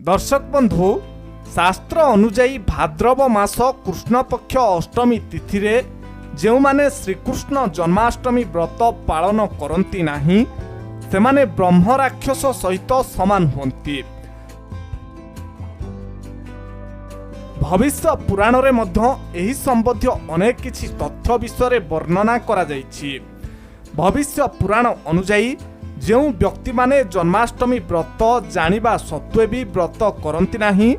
ଦର୍ଶକ ବନ୍ଧୁ, ଶାସ୍ତ୍ର ଅନୁଯାୟୀ ଭାଦ୍ରବ ମାସ କୃଷ୍ଣପକ୍ଷ ଅଷ୍ଟମୀ ତିଥିରେ ଯେଉଁମାନେ ଶ୍ରୀକୃଷ୍ଣ ଜନ୍ମାଷ୍ଟମୀ ବ୍ରତ ପାଳନ କରନ୍ତି ନାହିଁ, ସେମାନେ ବ୍ରହ୍ମରାକ୍ଷସ ସହିତ ସମାନ ହୁଅନ୍ତି। ଭବିଷ୍ୟ ପୁରାଣରେ ମଧ୍ୟ ଏହି ସମ୍ବନ୍ଧୀୟ ଅନେକ କିଛି ତଥ୍ୟ ବିଷୟରେ ବର୍ଣ୍ଣନା କରାଯାଇଛି। ଭବିଷ୍ୟ ପୁରାଣ ଅନୁଯାୟୀ ଯେଉଁ ବ୍ୟକ୍ତିମାନେ ଜନ୍ମାଷ୍ଟମୀ ବ୍ରତ ଜାଣିବା ସତ୍ତ୍ୱେ ବି ବ୍ରତ କରନ୍ତି ନାହିଁ,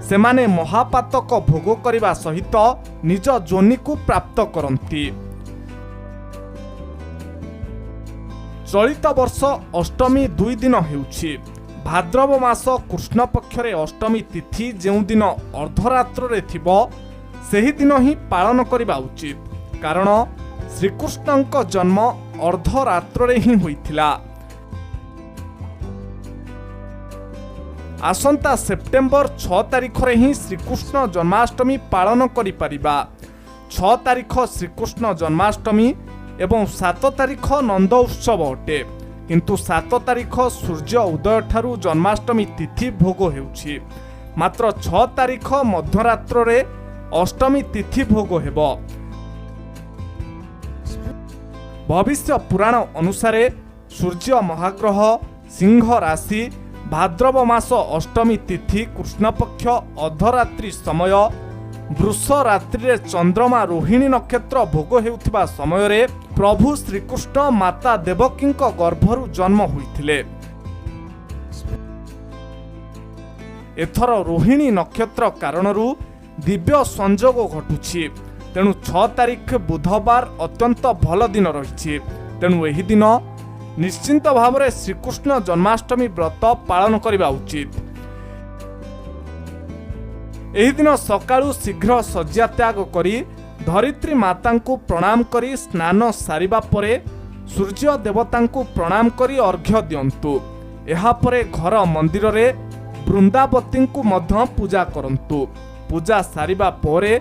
ସେମାନେ ମହାପାତକ ଭୋଗ କରିବା ସହିତ ନିଜ ଯୋନିକୁ ପ୍ରାପ୍ତ କରନ୍ତି। ଚଳିତ ବର୍ଷ ଅଷ୍ଟମୀ 2 ଦିନ ହେଉଛି। ଭାଦ୍ରବ ମାସ କୃଷ୍ଣପକ୍ଷରେ ଅଷ୍ଟମୀ ତିଥି ଯେଉଁଦିନ ଅର୍ଦ୍ଧରାତ୍ରରେ ଥିବ, ସେହିଦିନ ହିଁ ପାଳନ କରିବା ଉଚିତ, କାରଣ ଶ୍ରୀକୃଷ୍ଣଙ୍କ ଜନ୍ମ ଅର୍ଦ୍ଧରାତ୍ରରେ ହିଁ ହୋଇଥିଲା। ଆସନ୍ତା ସେପ୍ଟେମ୍ବର 6 ତାରିଖରେ ହିଁ ଶ୍ରୀକୃଷ୍ଣ ଜନ୍ମାଷ୍ଟମୀ ପାଳନ କରିପାରିବା। 6 ତାରିଖ ଶ୍ରୀକୃଷ୍ଣ ଜନ୍ମାଷ୍ଟମୀ ଏବଂ 7 ତାରିଖ ନନ୍ଦ ଉତ୍ସବ ଅଟେ। କିନ୍ତୁ 7 ତାରିଖ ସୂର୍ଯ୍ୟ ଉଦୟଠାରୁ ଜନ୍ମାଷ୍ଟମୀ ତିଥି ଭୋଗ ହେଉଛି, ମାତ୍ର 6 ତାରିଖ ମଧ୍ୟରାତ୍ରରେ ଅଷ୍ଟମୀ ତିଥି ଭୋଗ ହେବ। ଭବିଷ୍ୟ ପୁରାଣ ଅନୁସାରେ ସୂର୍ଯ୍ୟ ମହାଗ୍ରହ, ସିଂହ ରାଶି, ଭାଦ୍ରବ ମାସ ଅଷ୍ଟମୀ ତିଥି, କୃଷ୍ଣପକ୍ଷ ଅର୍ଦ୍ଧରାତ୍ରି ସମୟ, ବୃଷ ରାତ୍ରିରେ ଚନ୍ଦ୍ରମା ରୋହିଣୀ ନକ୍ଷତ୍ର ଭୋଗ ହେଉଥିବା ସମୟରେ ପ୍ରଭୁ ଶ୍ରୀକୃଷ୍ଣ ମାତା ଦେବକୀଙ୍କ ଗର୍ଭରୁ ଜନ୍ମ ହୋଇଥିଲେ। ଏଥର ରୋହିଣୀ ନକ୍ଷତ୍ର କାରଣରୁ ଦିବ୍ୟ ସଂଯୋଗ ଘଟୁଛି। ତେଣୁ 6 ତାରିଖ ବୁଧବାର ଅତ୍ୟନ୍ତ ଭଲ ଦିନ ରହିଛି। ତେଣୁ ଏହି ଦିନ ନିଶ୍ଚିନ୍ତ ଭାବରେ ଶ୍ରୀକୃଷ୍ଣ ଜନ୍ମାଷ୍ଟମୀ ବ୍ରତ ପାଳନ କରିବା ଉଚିତ। ଏହି ଦିନ ସକାଳୁ ଶୀଘ୍ର ଶଯ୍ୟା ତ୍ୟାଗ କରି ଧରିତ୍ରୀ ମାତାଙ୍କୁ ପ୍ରଣାମ କରି ସ୍ନାନ ସାରିବା ପରେ ସୂର୍ଯ୍ୟ ଦେବତାଙ୍କୁ ପ୍ରଣାମ କରି ଅର୍ଘ୍ୟ ଦିଅନ୍ତୁ। ଏହାପରେ ଘର ମନ୍ଦିରରେ ବୃନ୍ଦାବତୀଙ୍କୁ ମଧ୍ୟ ପୂଜା କରନ୍ତୁ। ପୂଜା ସାରିବା ପରେ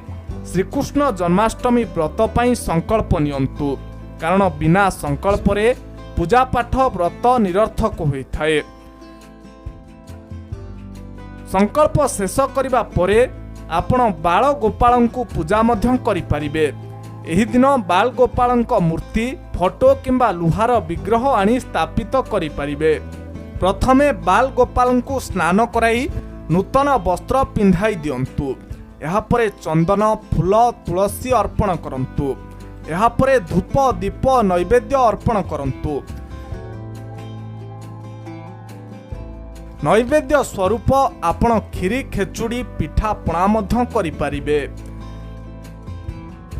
ଶ୍ରୀକୃଷ୍ଣ ଜନ୍ମାଷ୍ଟମୀ ବ୍ରତ ପାଇଁ ସଂକଳ୍ପ ନିଅନ୍ତୁ, କାରଣ ବିନା ସଂକଳ୍ପରେ ପୂଜାପାଠ ବ୍ରତ ନିରର୍ଥକ ହୋଇଥାଏ। ସଂକଳ୍ପ ଶେଷ କରିବା ପରେ ଆପଣ ବାଳ ଗୋପାଳଙ୍କୁ ପୂଜା ମଧ୍ୟ କରିପାରିବେ। ଏହି ଦିନ ବାଳ ଗୋପାଳଙ୍କ ମୂର୍ତ୍ତି, ଫଟୋ କିମ୍ବା ଲୁହାର ବିଗ୍ରହ ଆଣି ସ୍ଥାପିତ କରିପାରିବେ। ପ୍ରଥମେ ବାଲ ଗୋପାଳଙ୍କୁ ସ୍ନାନ କରାଇ ନୂତନ ବସ୍ତ୍ର ପିନ୍ଧାଇ ଦିଅନ୍ତୁ। ଏହାପରେ ଚନ୍ଦନ, ଫୁଲ, ତୁଳସୀ ଅର୍ପଣ କରନ୍ତୁ। ଏହାପରେ ଧୂପ, ଦୀପ, ନୈବେଦ୍ୟ ଅର୍ପଣ କରନ୍ତୁ। ନୈବେଦ୍ୟ ସ୍ୱରୂପ ଆପଣ କ୍ଷୀରି, ଖେଚୁଡ଼ି, ପିଠା ପଣା ମଧ୍ୟ କରିପାରିବେ।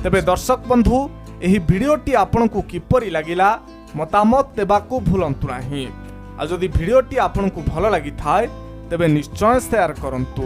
ତେବେ ଦର୍ଶକ ବନ୍ଧୁ, ଏହି ଭିଡ଼ିଓଟି ଆପଣଙ୍କୁ କିପରି ଲାଗିଲା ମତାମତ ଦେବାକୁ ଭୁଲନ୍ତୁ ନାହିଁ। ଆଉ ଯଦି ଭିଡ଼ିଓଟି ଆପଣଙ୍କୁ ଭଲ ଲାଗିଥାଏ, ତେବେ ନିଶ୍ଚୟ ସେୟାର କରନ୍ତୁ।